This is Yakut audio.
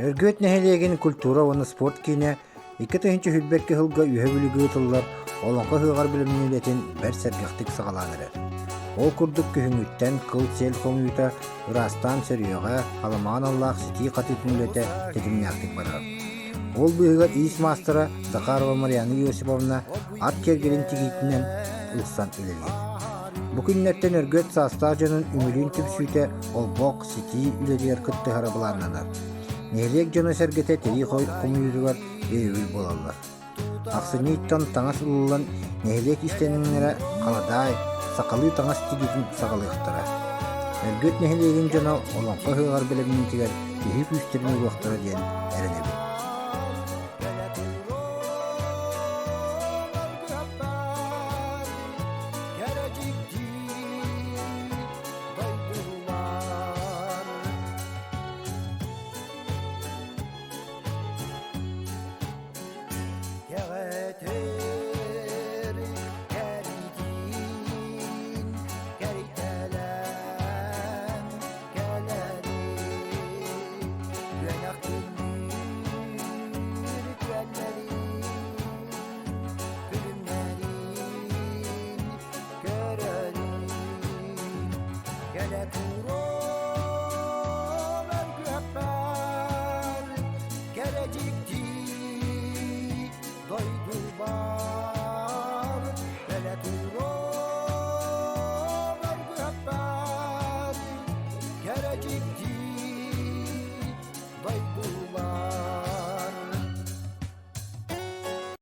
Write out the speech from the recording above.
Өргүөт нэһилиэгин культура уонна спорт киинэ 2022 сылга Үөһэ Бүлүүгэ ыытыллар Олоҥхо ыһыаҕар бэлэмнэнии үлэтин бэрт сэргэхтик саҕалаан эрэр. Ол курдук күһүҥҥүттэн кыл-сиэл хомуйуута ыраастаан сөрүөҕэ, халамаҕан аллаах ситии хатыытын үлэтэ тэтимнээхтик барар. Ол быыһыгар иис маастара Захарова Марианна Иосифовна ат киэргэлин тигиитинэн ылсан үлэлиир. Бу күннэртэн Өргүөт саастаах дьонун үмүрүүн түмсүүтэ олбох, ситии үлэтигэр кыттыһара былааннанар. Нэһилиэк дьоно-сэргэтэ тирии хомуйуутугар өйөбүл буолаллар. Ахсынньыттан таҥас ылыллан нэһилиэк истэнньэҥнэрэ халадаай, сахалыы таҥас тигиитин саҕалыахтара. Өргүөт нэһилиэгин дьоно Олоҥхо ыһыаҕар бэлэмниитигэр киһи күүстэрин уруохтара диэн эрэнэбит.